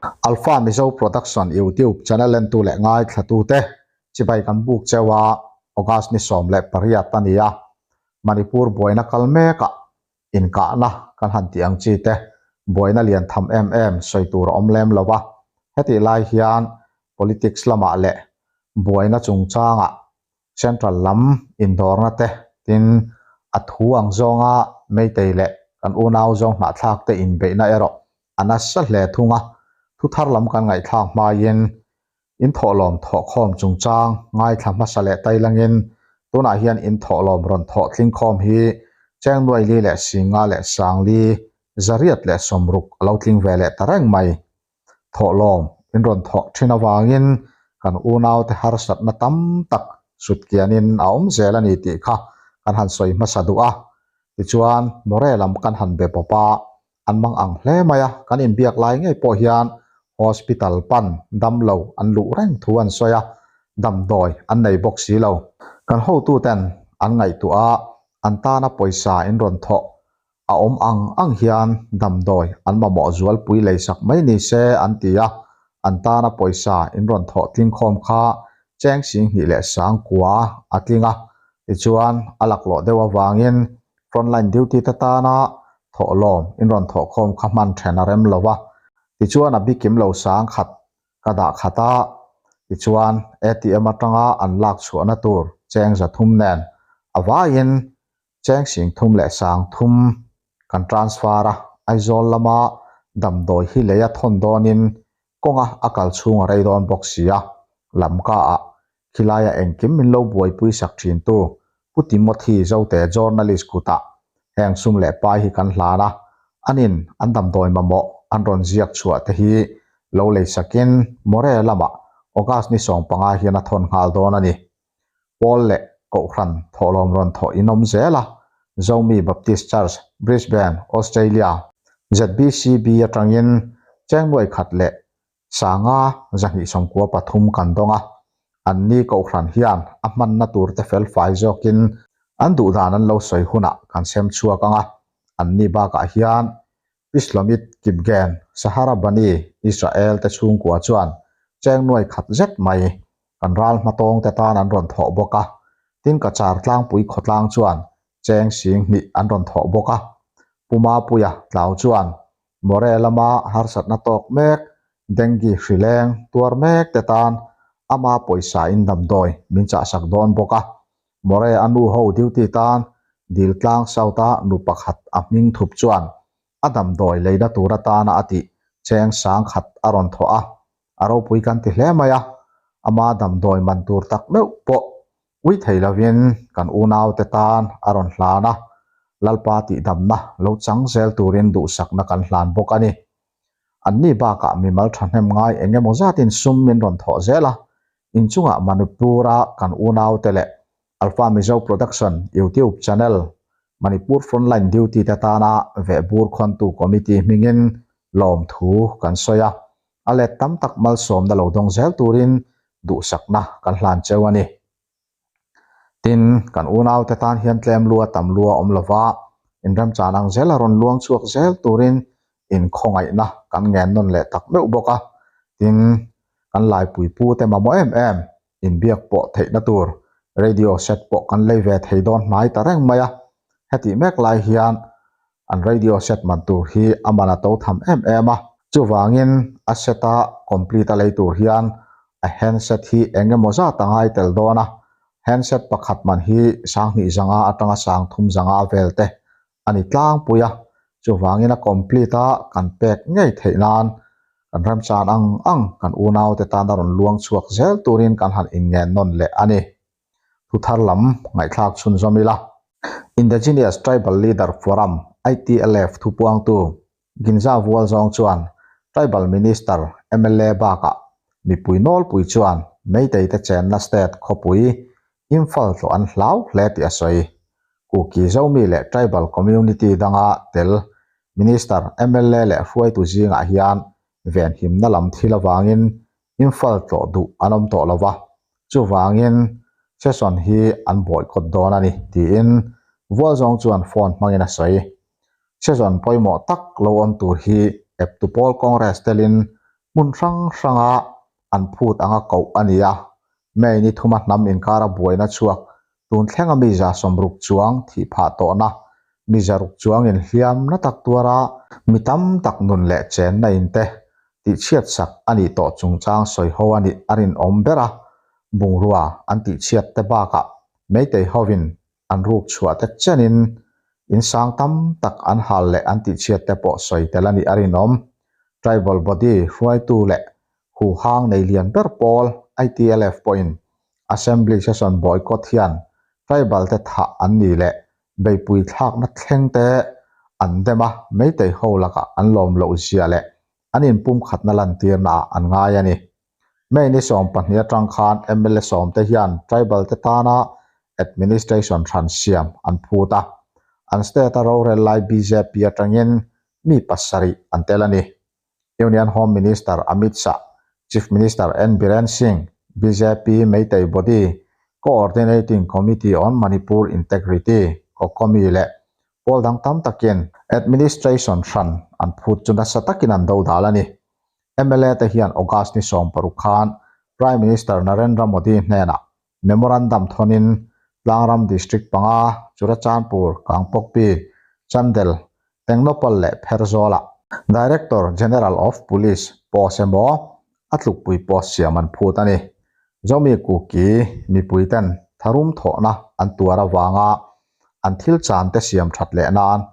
Alpha Mizo Production YouTube channel entu leh ngaithlatute chibai kan buk cheu a, August ni 18 a ni a, Manipur buaina kal mekah inkahna kan han tih ang chi te buaina lian tham em em sawi tur a awm lem lo a, hetih lai hian politics lamah leh buaina chungchangah Central lam indawrna te tin a thu ang zawnga Meitei leh kan unau zawng hnahthlak te inbeihna erawh a nasa hle thung a, thu thar lam kan ngaihthlak hmaiin inthawhlawm thawhkhawm chungchang ngaithla hmasa leh tailangin tunah hian inthawhlawm rawn thawh tlingkhawm hi Chengnuaili leh Singa leh Sangli 160 a lo tling ve leh ta reng mai. Thawhlawm in rawn thawh thin avangin kan unaute harsatna tam tak sutkianin a awm zel a ni tih kha kan han sawi hmasa duh a. Tichuan, More lam kan han be pawp a, an mang ang hle mai a, kan inbiak lai ngei pawh hian hospital pan damlo an luh reng thu an sawi a, damdawi an nei bawk si lo. Kan hotuten an ngaihtuah a, an tana pawisa in rawn thawh A awm ang ang hian damdawi an mamawh zualpui leisak mai ni se an ti a, an tana pawisa in rawn thawh tling khawm kha cheng 20,009 a tling a, tichuan a laklawh deuh avangin frontline duty te tana thawhlawm in rawn thawh khawm kha hman then a rem lo a, tichuan a bikim lo 10,000 ka dah khat a, tichuan ATM atanga an lak chhuahna tur cheng 300 nen a vaiin Cheng 33,000 kan transfer a, Aizawl lama damdawi hi lei a thawn dawnin kawnga a kal chhung a rei dawn bawk si a, Lamka ah khilaia engkim min lo buaipui sak thintu Pu Timothy Zote journalist kutah heng sum leh pai hi kan hlan a, anin an damdawi mamawh an rawn ziak chhuah te hi lo lei sakin More lamah August ni 15 hian a thawn nghal dawn a ni. Pawl leh Kohhran thawhlawm rawn thawh in awm zel a, Zomi Baptist Church, Brisbane, Australia, ZBCB atangin cheng 1,293 kan dawng a, anni Kohhran hian a hmanna turte felfai zawkin an duhdan an lo sawi hunah kan sem chhuak ang a, anni bakah hian Islamit Kipgen, Sahara Bani, Israel te chhungkua chuan cheng 100 zet mai kan ral hmatawng te tan an rawn thawh bawk a, tin ka char tlangpui khawtlang chuan cheng 2000 an rawn thawh bawk a. Pu Mapuia tlau chuan More lama harsatna tawk mek, dengue hrileng tuar mek te tan ama pawisa in damdawi min chahsak dawn bawk a. More a nu ho duty tan Diltlang South a nu pakhat a hming thup chuan a damdawi leina tur atana a tih cheng 1000 a rawn thawh a, a ropui kan ti hle mai a, ama damdawi man tur tak meuh pawh ui thei lovin kan unaute tan a rawn hlan a, Lalpa tihdamna lo chang zel turin duhsakna kan hlan bawk a ni. Anni bakah mimal thahnem ngai eng emaw zatin sum min rawn thawh zel a, inchungah Manipur-a kan unaute leh Alpha Mizo Production YouTube channel Manipur Frontline Duty te tana vehbur khawntu committee hmingin lawmthu kan sawi a, a let tam tak malsawmna lo dawng zel turin duhsakna kan hlan cheu a ni. Tin, kan unaute tan hian tlem lua tam lua awm lova, inremchan ang zel a rawn luang chhuak zel turin inkhawngaihna kan ngen nawn leh tak meuh bawk a. Tin, kan laipui pute mamawh em em inbiak pawh theihna tur radio set pawh kan lei ve thei dawn hnai ta reng mai a. Hetih mek lai hian an radio set man tur hi a man a to tham em em a. Chuvangin a set a complete a lei tur hian a handset hi eng emaw zat a ngai tel dawn a. Handset pakhat man hi 2500 atanga 3500 vel te a ni tlangpui a. Chuvangin a complete a kan pek ngei theih nan kan remchan ang ang kan unaute tan a rawn luang chhuak zel turin kan han inngen nawn leh a ni. Thu thar lam ngaihthlak chhunzawm ila. Indigenous Tribal Leader Forum, ITLF, thupuangtu Ginza Vual zawng chuan Tribal Minister, mla bakah mipui nawlpui chuan Meitei te chenna state khawpui Imphal tlawh an hlau hle tih a sawi. Kuki Zomi leh Tribal Community danga tel Minister, mla leh hruaitu zingah hian venhimna lam thil avangin Imphal tlawh duh an awm tawh lo va, chuvangin session hi an boycott dawn a ni, tiin Vualzawng chuan phone hmangin a sawi. Session pawimawh tak lo awm tur hi eptu pawl Congress telin Hmun hrang hranga an phut anga koh a ni a. May ni thuma hnam inkara buaina chhuak tun thlenga mi 60 chuang thih phah tawhna, mi 600 chuang inhliam na tak tuara mi tam tak nun leh chenna in te tihchhiatsak a nih tawh chungchang sawi ho a nih a rinawm ber a. Bungrua an tihchhiat te bakah Meitei hovin an ruk chhuah te chenin in sang tam tak an hal leh an tihchhiat te pawh sawi tel a nih a rinawm. Tribal body hruaitu leh huhang nei lian ber pawl ITLF pawhin Assembly session boycott hian tribal te thah an ni leh beipui thlakna thleng te an dem a, Meitei ho lakah an lawm loh zia leh an inpumkhatna lantirna ah an ngai a ni. May ni 12 atang khan mla sawmte hian tribal te tana administration hran siam an phut a, an state a rorel lai bjp atangin mi pasarih an tel a ni. Union Home Minister Amit Shah, Chief Minister N Biren Singh, bjp Meitei Body Coordinating Committee on Manipur Integrity, Cocomi, leh pawl dang tam takin administration hran an phut chu nasa takin an dodal a ni. Mla te hian August ni 16 khan Prime Minister Narendra Modi hnenah memorandum thawnin Tlangram District panga Churachandpur, Kangpokpi, Chandel, Tengnoupal leh Pherzawl-ah Director General of Police post emaw a tlukpui post siam an phut a ni. Zomi Kuki mipuiten tharum thawhna an tuar avanga an thil chan te siam that leh nan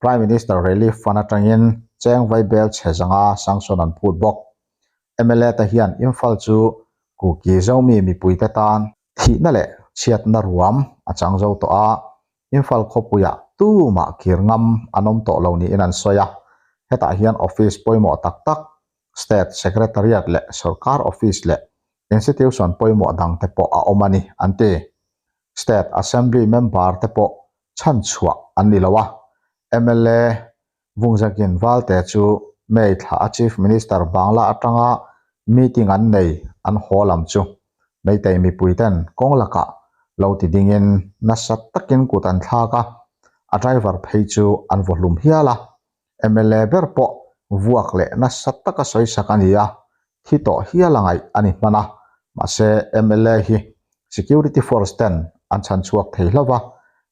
Prime Minister Relief Fund atangin cheng vaibel chhe zanga sanction an phut bawk. Mla te hian Imphal chu Kuki Zomi mipuite tan thihna leh chhiatna ruam a chang zo tawh a, Imphal khawpuiah tumah kir ngam an awm tawh lo niin an sawi a. Hetah hian office pawimawh tak tak, State Secretariat leh sorkar office leh institution pawimawh dangte pawh a awm a ni, an ti. State Assembly member te pawh chhanchhuah an ni lo a, mla Vungzakin Valte chu May thla a Chief Minister Bangla atanga meeting an nei an haw lam chu Meitei mipui ten kawng lakah lo ti dingin nasa takin kut an thlak a, a driver phei chu an vaw hlum hial a, mla ber pawh vuak leh nasa taka sawisak a ni a, thi tawh hial a ngaih a ni hman a, mahse mla hi security force ten an chhan chhuak thei hlauh a,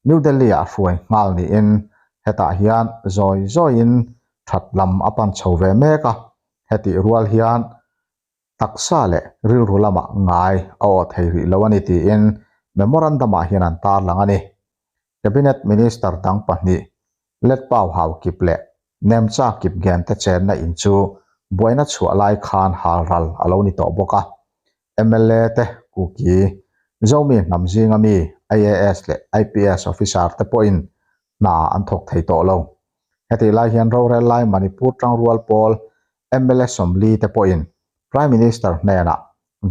New Delhi ah hruai nghal niin hetah hian zawi zawiin that lam a pan chho ve mek a, hetih rual hian taksa leh rilru lamah ngai a aw thei rih lo a ni tiin memorandum ah hian an tarlang a ni. Cabinet Minister dang pahnih Letpau Haokip leh Nemcha Kipgen te chenna in chu buaina chhuah lai khan halral a lo ni tawh bawk a. Mla te Kuki, Zomi hnam zinga mi IAS leh IPS officer te pawhin hna an thawk thei tawh lo. Hetih lai hian rorel lai Manipur tangrual pawl mla 40 te pawhin Prime Minister hnenah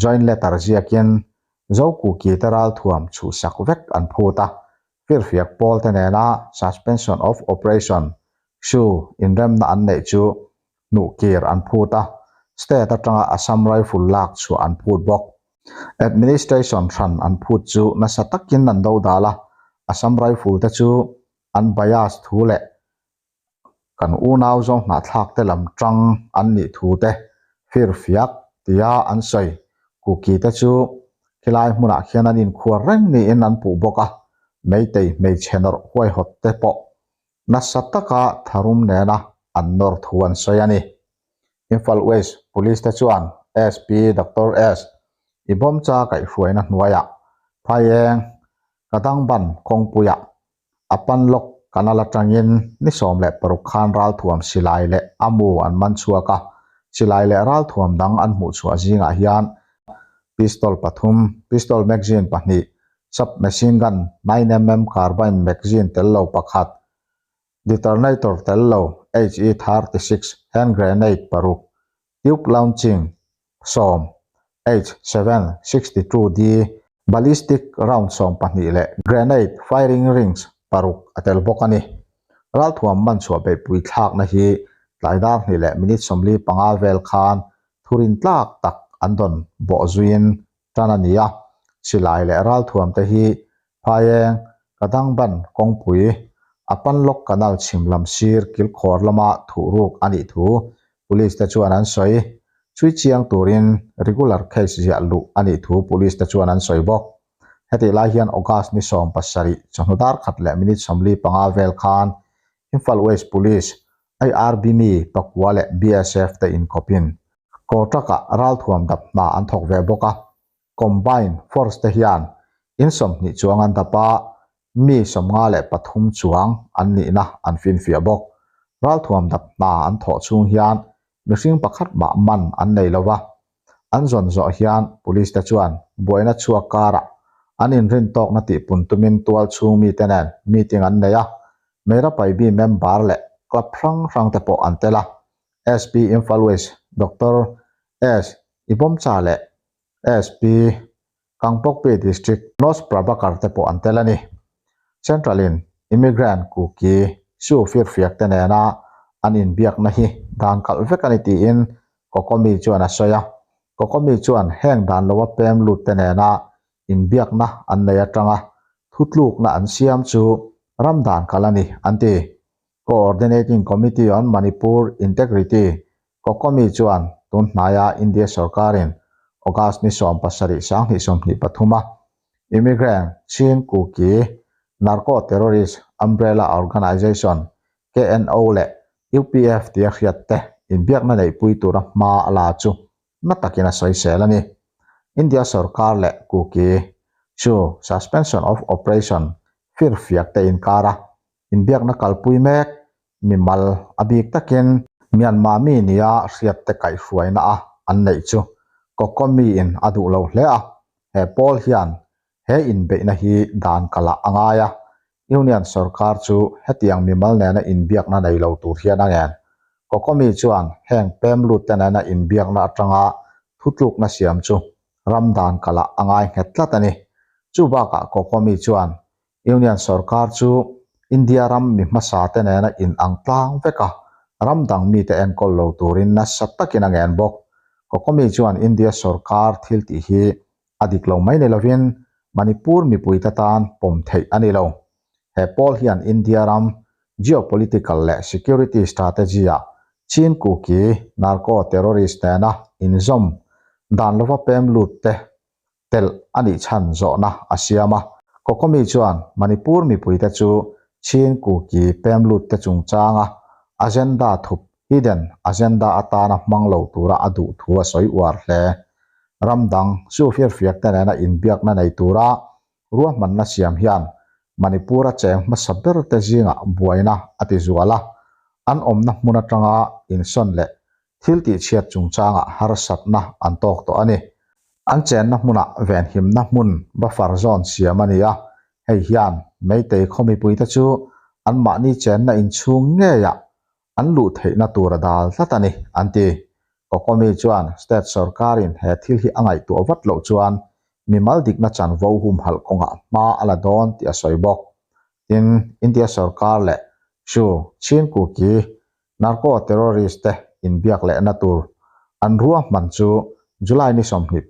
joint letter ziakin Zo Kuki te ralthuam chhuhsak vek an phut a, Firfiak pawl te nena suspension of operation, shu, inremna an neih chu hnuhkir an phut a, state atanga Assam Rifle lak chhuah an phut bawk. Administration hran an phut chu nasa takin an dodal a, Assam Rifle te chu an bias thu leh Kan unau zawng hnahthlak te lam tang an nih thu te firfiak tia an sawi. Kuki te chu khilai hmunah khian an inkhuar reng niin an puh bawk a, Meitei hmeichhe nawrh huaihawt te pawh nasa taka tharum nena an nawr thu an sawi a ni. Imphal West Police te chuan SP Doctor S. Ibomcha kaihhruaina hnuaiah Phaieng Kadangban kawngpuiah A pan lawk canal atangin ni 16 khan ralthuam silai leh a mu an man chhuak a, silai leh ralthuam dang an hmuh chhuah zingah hian pistol pathum, pistol magazine pahnih, sub machine gun 9mm carbine magazine tel lo pakhat, detonator tel lo HE36 hand grenade paruk, tube launching 10, H762D ballistic round 12 leh grenade firing rings paruk a tel bawk a ni. Ralthuam man chhuah beihpui thlakna hi tlai dar hnih leh minute 45 vel khan thurin tlak tak an dawn bawh zuiin tan a ni a, silai leh ralthuam te hi Phaieng, Kadangban kawngpui, a Panlawk Canal chhim lam sir kilkhawr lama thuhruk a nih thu Police te chuan an sawi. Chhui chiang turin regular case ziah luh a nih thu police te chuan an sawi bawk. Hetih lai hian August ni 17 chawhnu dar khat leh minute 45 vel khan Imphal West Police, IRB mi pakua leh BSF te inkawpin Kawtaka ralthuam dap hna an thawk ve bawk a. Combine Force te hian in 20 chuang an dap a, mi 53 chuang an nihna an finfiah bawk. Ralthuam dap hna an thawh chhung hian mihring pakhat mah man an nei lo va. An zawn zawh hian police te chuan buaina chhuak karah an inrin tawkna tihpun tumin tual chhung mite nen meeting an nei a, Meira Paibi member leh club hrang hrang te pawh an tel a. SP Imphal West Doctor S Ibomcha leh SP Kangpokpi District Nos Prabhakar te pawh an tel a ni. Central in Immigrant Kuki Su firfiak te nena an inbiakna hi dan kalh vek a ni tiin Kokomi chuan a sawi a. Kokomi chuan heng dan loa pem lut te nena inbiakna an nei atanga thutlukna an siam chu ram dan kalh a ni an ti. Coordinating Committee on Manipur Integrity, Kokomi chuan tun hnaia India sorkarin August ni 17 2023 a Immigrant Chin Kuki Narco Terrorist Umbrella Organisation, KNO, leh UPF tia hriat te inbiakna neihpui tura hma a la chu na takin a sawisel a ni. India sorkar leh Kuki chu Suspension of Operation firfiak te inkara inbiakna kalpui mek mimal a bik takin Myanmar mi nia hriat te kaihhruaina a an neih chu Kokomi in a duh lo hle a, he pawl hian he inbeihna hi dan kalah a ngai a, Union sorkar chu hetiang mimal nena inbiakna nei lo tur hian a ngen. Kokomi chuan heng pem lut te nena inbiakna atanga thutlukna siam chu ram dan kalah a ngai nghet tlat a ni. Chu bakah Kokomi chuan Union sorkar chu India ram mi hmasa te nena in ang tlang vek a, ram dang mite enkawl lo turin nasa takin a ngen bawk. Kokomi chuan India sorkar thil tih hi a dik lo mai ni lovin Manipur mipuite tan pawm theih a ni lo. He pawl hian India ram geopolitical leh security strategy-ah Chin Kuki narco terrorist nena inzawm dan lova pem lut te telh a nih chhan zawhna a siam a. Kokomi chuan Manipur mipuite chu Chin Kuki pem lut te chungchanga agenda thup, hidden agenda, atana hmang lo tura a duh thu a sawi uar hle. Ram dang chu firfiak te nena inbiakna nei tura ruahmanna siam hian Manipur-a cheng hmasa ber te zingah buaina a ti zual a, an awmna hmun atanga insawn leh thil tihchhiat chungchangah harsatna an tawk tawh a ni. An chenna hmunah venhimna hmun buffer zone siam a ni a, hei hian Meitei khaw mipuite chu anmahni chenna inchhung ngeiah an luh theihna tur a dal tlat a ni, an ti. Kokomi chuan state sorkarin he thil hi a ngaihtuah vat loh chuan mimal dikna chanvo humhalh kawngah hma a la dawn tih a sawi bawk. Tin, India sorkar leh Shu Chin Kuki Narco terrorist te inbiak lehna tur an ruahman chu July ni 26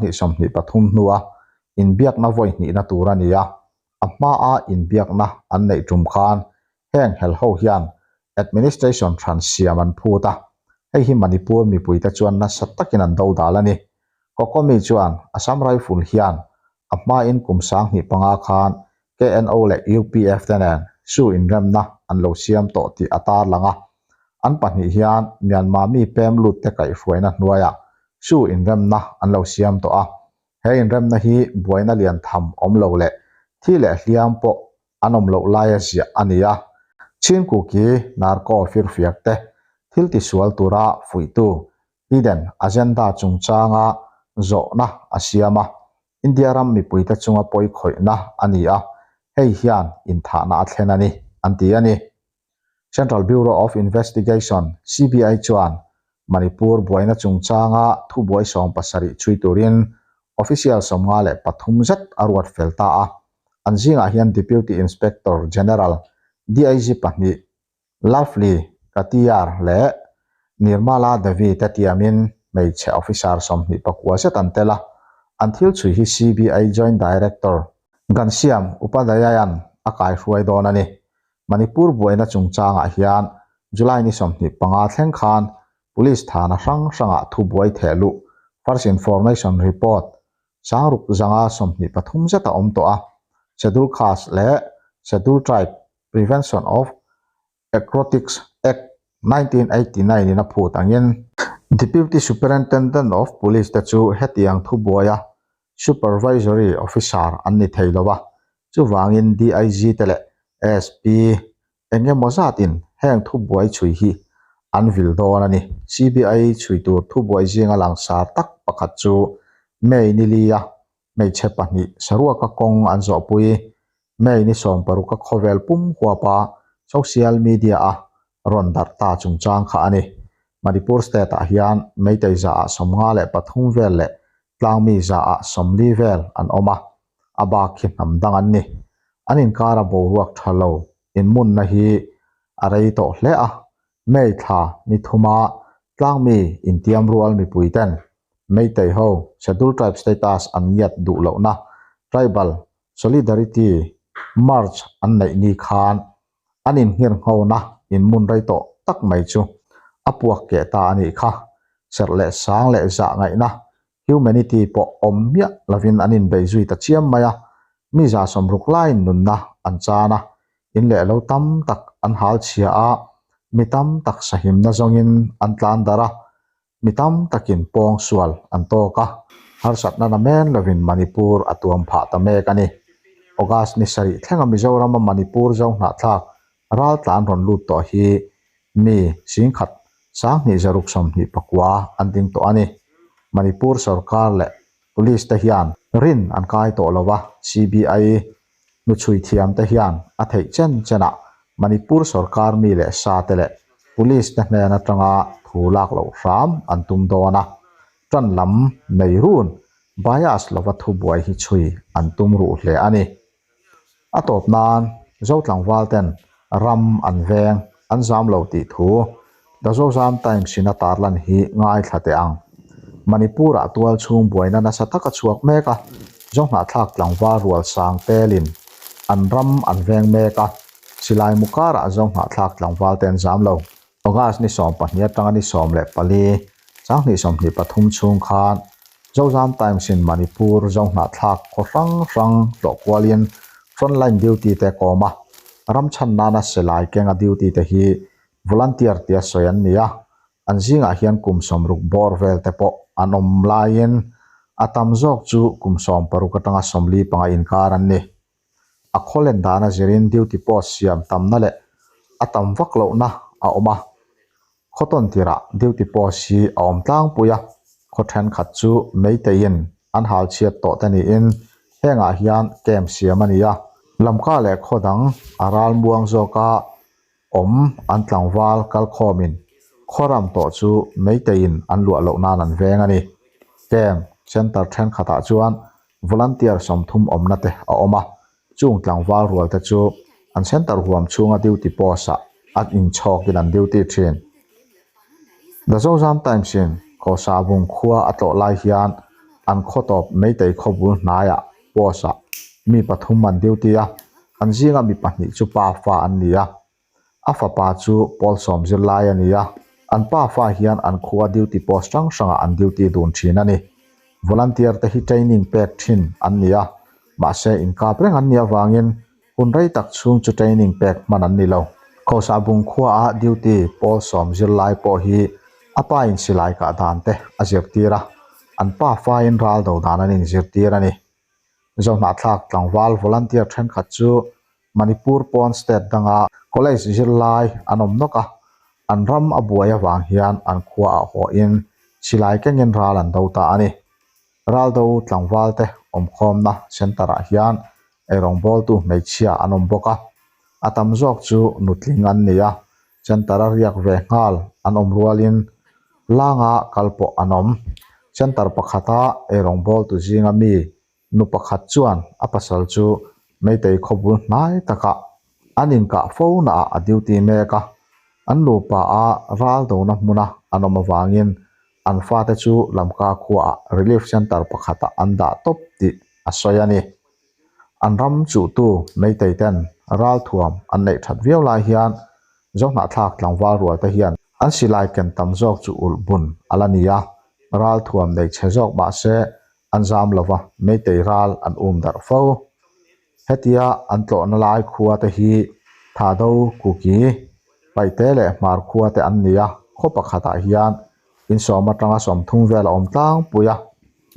2023 hnua inbiakna vawi hnihna tur a ni a, a hmaa inbiakna an neih tum khan heng hel ho hian administration hran siam an phut a, hei hi Manipur mipuite chuan nasa takin an dodal a ni. Kokomi chuan Assam Rifle hian a hmain kum 2005 khan KNO leh UPF te nen su inremna an lo siam tawh tih a tarlang a, an pahnih hian Myanmar mi pem lut te kaihhruaina hnuaiah su inremna an lo siam tawh a, he inremna hi buaina lian tham awm lo leh thi leh hliam pawh an awm loh laia ziah a ni a. Chhingkuki Narco firfiak te thil tisual tura fuihtu hidden agenda chungchanga zawhna a siam a, India ram mipuite chunga pawi khawihna a ni a, hei hian inthahna a thlen a ni, an ti a ni. Central Bureau of Investigation, CBI, chuan Manipur buaina chungchanga thubuai 70 chhui turin official 53 zet a ruat fel ta a. An zingah hian Deputy Inspector General, DIG, pahnih, Lovely Katiyar leh Nirmala Devi te tiamin hmeichhe officer 29 zet an tel a, an thil chhui hi CBI Joint Director Ghanshyam Upadhyayan a kaihruai dawn a ni. Manipur buaina chungchangah hian July ni 25 thleng khan. Police thana hrang hrangah thubuai theh luh, First Information Report, sangruk zanga 23 zet a awm tawh a, Schedule Caste leh Schedule Tribe Prevention of Atrocities Act 1989 in a phut angin Deputy Superintendent of Police te chu hetiang thubuaia Supervisory Officer an ni thei lo a, chuvangin DIG te leh SP Eng emaw zatin heng thubuai chhui hi an vil dawn a ni. CBI chhui tur thubuai zinga langsar tak pakhat chu May ni lia hmeichhe pahnih saruaka kawng an zawhpui. May ni 16 a khawvel pum huapa social media-a rawn darh ta chungchang kha a ni. Manipur state-ah hian Meitei zaah 53 vel leh tlangmi zaah 40 vel an awm a. a bak hi hnam dang an ni. An inkara boruak tha lo inmunna hi a rei tawh hle a, May thla ni thuma tlangmi intiam rual mipui ten Meitei ho Scheduled Tribe status an ngiat duh lohna Tribal Solidarity March an neih ni khan an inngirnghona inmun rei tawh tak mai chu a puak keh ta a nih kha. Serh leh sang leh zah ngaihna Humanity pawh awm miah lovin an inbei zui ta chiam mai a, mi 60 laiin nunna an chan a, in leh lo tam tak an hal chhia a, mi tam tak sahimna zawngin an tlan darh a, mi tam takin pawng sual an tawk a, harsatna na men lovin Manipur a tuam phah ta mek a ni. August ni sarih thlenga Mizorama Manipur zo hnahthlak raltlan rawn lut tawh hi Mi singkhat 2629 an ding tawh a ni. Manipur sorkar leh Police te hian rin an kai tawh lo a, CBI hnuchhui thiam te hian a theih chen chenah Manipur sorkar mi leh sa te leh Police te hnen atanga thu lak loh hram an tum dawn a, tan lam nei run bias lova thubuai hi chhui an tum ruh hle a ni. A tawp nan Zotlangval ten ram an veng an zam lo tih thu The Zozam Times in a tarlan hi ngaithla teh ang. Manipur ah tual chhung buaina nasa tak a chhuak mek a, Zohnahthlak tlangval rual sang telin an ram an veng mek a, silai mu karah Zohnahthlak tlangval te an zam lo. August ni 12 atanga ni 14, 2023 chhung khan Zozam Times in Manipur Zohnahthlak khaw hrang hrang tlawh kualin frontline duty te kawm a, ram chhan nana silai kenga duty te hi volunteer tia sawi an ni a, an zingah hian kum 60 bawr vel te pawh an awm laiin a tam zawk chu kum 16 atanga 45 inkar an ni. A khawlen dana zirin duty post siam tamna leh a tam vak lohna a awm a. Khaw tawn tirah duty post hi a awm tlangpui a, khaw thenkhat chu Meiteiin an hal chhiat tawh te niin hengah hian camp siam a ni a. Lamka leh khaw dang a ral muang zawka awm an tlangval kalkhawmin khaw ram tawh chu Meiteiin an luah loh nan an veng a ni. Camp center thenkhatah chuan volunteer 30 awmna te a awm a, chung tlangval rual te chu an center huam chhunga duty post ah an inchhawkin an duty thin. The Zozam Times in Khawsabung khua a tlawh lai hian an khaw tawp Meitei khaw bul hnaiah post ah mi pathum an duty a, an zinga mi pahnih chu pa fa an ni a, a fapa chu pawl sawm zirlai a ni a, an pa fa hian an khua duty post hrang hrangah an duty dun thin a ni. Volunteer te hi training pek thin an ni a, mahse inkap reng an nih avangin hun rei tak chhung chu training pek hman an ni lo. Khawsahbung khuaah duty pawl sawm zirlai pawh hi a pa in silai kah dan te a zirtir a, an pa fain ral do dan an inzirtir a ni. Zohnahthlak tlangval volunteer thenkhat chu Manipur pawn state danga college zirlai an awm nawk a, an ram a buai avang hian an khuaah hawhin silai kengin ral an do ta a ni. Ral do tlangval te awmkhawmna center ah hian eirawngbawltu hmeichhia an awm bawk a, a tam zawk chu nutling an ni a, center a riak ve nghal an awm rualin langa kal pawh an awm. Center pakhata eirawngbawltu zinga mi Nu pakhat chuan a pasal chu Meitei khawbul hnai takah an inkah fo naah a duty mek a, an nupa a ral dona hmuna an awm avangin an fate chu Lamka khuaah Relief Centre pakhatah an dah tawp tih a sawi a ni. An ram chuhtu Meitei ten ralthuam an neih that viau lai hian Zohnahthlak tlangval rual te hian An silai ken tam zawk chu ulh bun a la ni a, ral thuam nei chhe zawk mah se an zam lo va, Meitei ral an um darh fo. Hetia an tlawhna lai khua te hi Thado, Kuki, Paihte leh Hmar khua te an ni a, khaw pakhatah hian insawm atanga 30 vel a awm tlangpui a,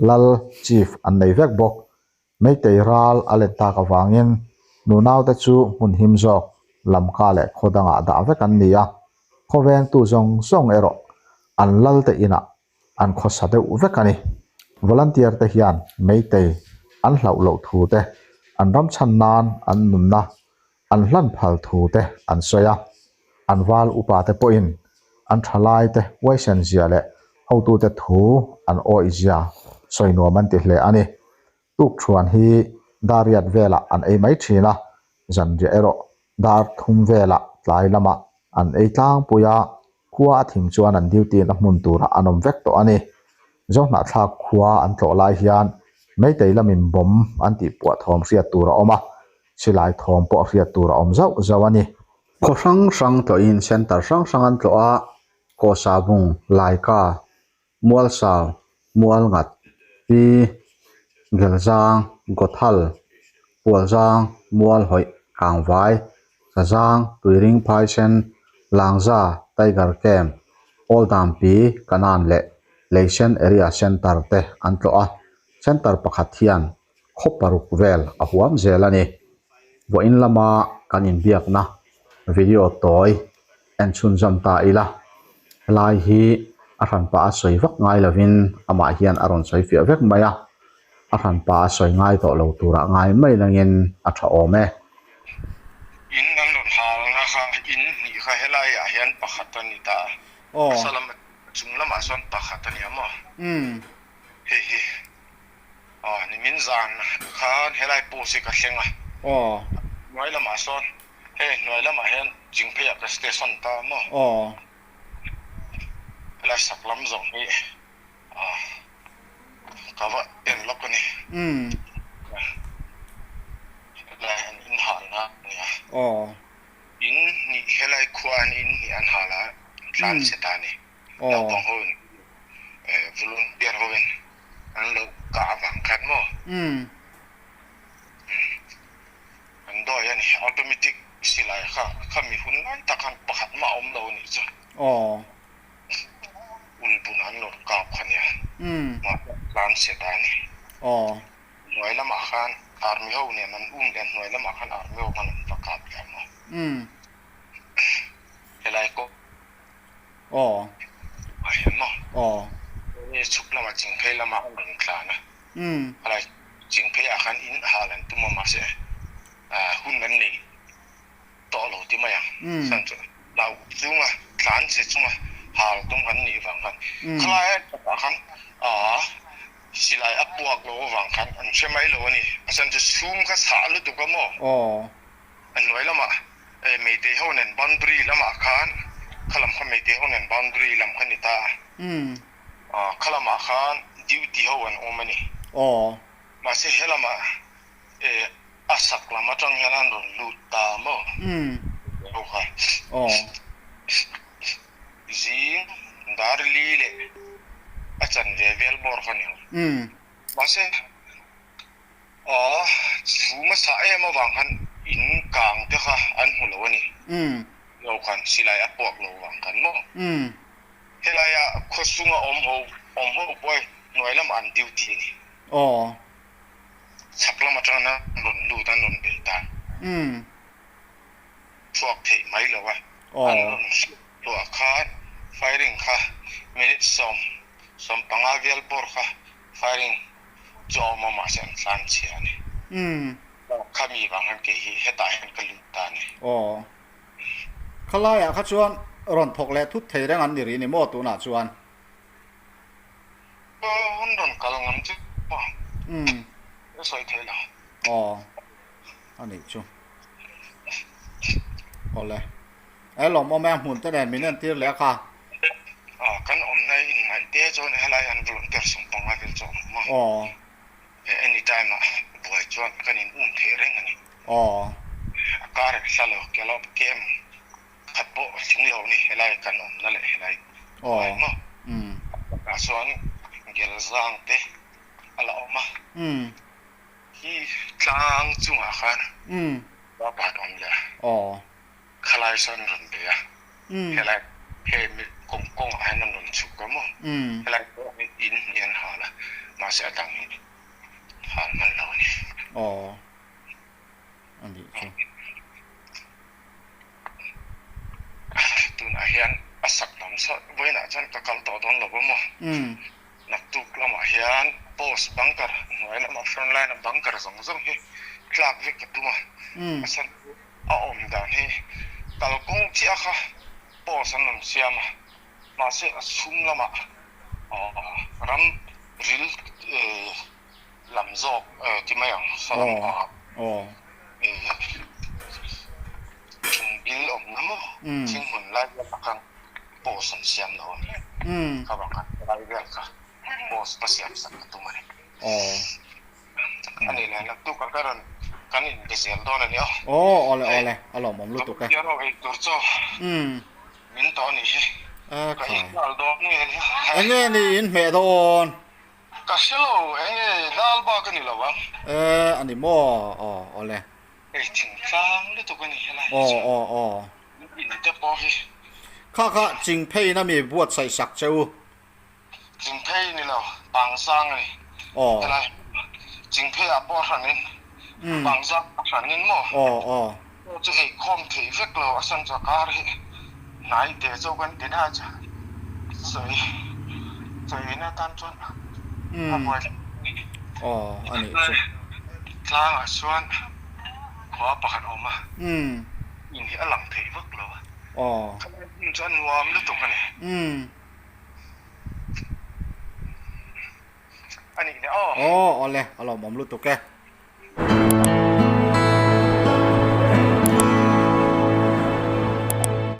Lal, Chief, an nei vek bawk. Meitei ral a let tak avangin nunaute chu hmun him zawk Lamka leh khaw dangah dah vek an ni a, khawvengtu zawng zawng erawh an Lalte inah an khawsa deuh vek a ni. Volunteer te hian Meitei an hlauh loh thu te, an ram chhan nan an nunna an hlan phal thu te an sawi a. An val upa te pawhin an thalai te huaisen zia leh hotute thu an awih zia sawi nuam an ti hle a ni. Tukthuan hi dar riat velah an ei mai thin a, zanriah erawh dar thum velah tlai lamah an ei tlangpui a, khua a thim chuan an duty na hmun turah an awm vek tawh a ni. Zohnahthlak khua an tlawh lai hian Meitei lamin bomb an tih puah thawm hriat tur a awm a, silai thawm pawh hriat tur a awm zauh zauh a ni. Khaw hrang hrang tlawhin centre hrang hrang an tlawh a, Kawsabung, Laika, Mualsau, Mualngat, Pi, Gelzang, Gothal, Pualzang, Mualhawih, Kangvai, Sazang, Tuiring Phaisen, Langza, Tiger Camp, Old Dampi, Kanan leh Leisen Area Centre te an tlawh a, Centre pakhat hian khaw paruk vel a huam zel a ni. Vawiin lama kan inbiakna video tawi en chhunzawm ta ila, helai hi a hranpa a sawi vak ngai lovin amah hian a rawn sawi fiah vek mai a, a hranpa a sawi ngai tawh lo turah ngai mai langin a tha awm e. In an rawn halna kha in hnih kha helaiah hian pakhat a ni ta a, a sa lam chung lamah sawn pakhat a ni a maw? Hei hi. Aw nimin zan khan helai post hi ka thleng a. Aw. Hnuai lamah sawn hei hnuai lamah hian Jingpheiah ka station ta a maw. Aw. Helai sak lam zawng hi ah ka va en lawk a ni. Umm. Helai an inhalna a ni a. Aw. In hnih helai khua an in hnih an hal a tlan chhe ta a ni. Naupang ho in volunteer ho in an lo kah avang khan maw an dawi a ni. Automatic silai kha khami hun lai tak khan pakhat mah a awm lo a nih chu. Ulbun an rawn kap kha nia. Mahse tlan chhe ta a ni. Hnuai lamah khan army ho nen an um leh hnuai lamah khan army ho khan an va kap leh a maw. Helai kawng. Aw. A hian maw? Aw. Hei chhuk lamah Chingphei lamah an rawn tlan a. Helai Chingphei ah khan in hal an tum a mahse hun an nei tawh lo ti mai ang. Chuan chu hlauh chunga tlan che chunga hal tum kan nih vang khan khalai takah khan silai a puak lo avang khan an hre mai lo a ni. A chhan chu chhum kha chhah lutuk a maw? Aw. A hnuai lamah Meitei ho nen boundary lamah khan kha lam kha Meitei ho nen boundary lam kha ni ta a, kha lamah khan duty ho an awm a ni. Aw. Mahse he lamah a sak lam atang hian an rawn lut ta maw? Ho kha. Aw. Zing dar li leh a chanve vel bawr kha ni ang. Mahse. Aw, chu hmasa em avang khan in kang te kha an hmu lo a ni. Lo khan silai a puak lo vang khan maw? Helaia khawchhunga awm ho awm ho pawh hi hnuai lamah an duty a ni. Aw. Chhak lam atangin an rawn lut an rawn bei ta. Chhuak theih mai lo a. An rawn hriat hluah khan firing kha minute 15 vel bawr kha firing chu a awm a mahse an tlan chhia a ni. Khami vang hian kei hi hetah hian ka lut ta a ni. Aw. Khalaiah kha chuan rawn thawk leh thut thei reng an ni rih ni maw tunah chuan? Aw, hun rawn kal ngam chu maw? Ka sawi thei lo. Aw, a nih chu. Awle. E lawmawm e a hmun te nen min entir leh a kha. Aw kan awmna in ngaih te chuan helai hian volunteer 15 vel chu a awm a. Aw. Any time ah buai chuan kan in um theih reng a ni. Aw. A kar hla lo kelawp kem. khat pawh tling lo a ni helai kan awmna leh helai Aw. Maw? Tah chuan Gelzang te a la awm a. Hi tlang chungah khan khua pakhat a awm leh a. Khalai sawn an rawn bei a. Helai he kawng kawngah hian an rawn chhuk a maw? Helai pawh hi in hnih an hal a, mahse a dang hi hal hman lo a ni. Aw. A nih chu. Tunah hian a sak lam saw vawiinah chuan ka kal tawh dawn lo va maw? Naktuk lamah hian post bunker hnuai lamah front line a bunker zawng zawng hi tlak vek ka tum a, a chhan chu a awm dan hi kalkawng chiah kha post an rawn siam a, mahse a chhung lamah ram ril lam zawk ti mai ang salam ah thing bil awmna maw thing hmun lai vel ah khan post an siam lo a ni kha vang khan lai vel kha post va siam sak ka tum a ni ani leh naktuk ah ka rawn kan in be zel dawn a ni aw aw awle awle a lawmawm lutuk e ei tur chaw min tawh a nih hi ka in nghal dawn nge ni enge ni in hmeh dawn. Ka hre lo, enge dal bak a ni lo ang. E, a ni maw? Aw, awle. Hei thingtlang lutuk a ni helai hi chu. Aw, aw, aw. In te pawh hi. Kha kha Chingpheiin a mi buatsaih sak che u. Chingphei ni lo, Pangsang a ni. Aw. Helai Chingphei ah pawh a hranin, Pangsang a hranin maw? Aw, aw. Aw chu eikhawm thei vek lo a san chu a kar hi hnai te chu kan ti na chu sawi sawi na tan chuan a buai hle mai. Aw a nih chu. Tlangah chuan khua pakhat a awm a, in hi a lang thei vak lo a, khalai hmun chu a nuam lutuk a ni. A nih leh aw. Aw awle a lawmawm lutuk e.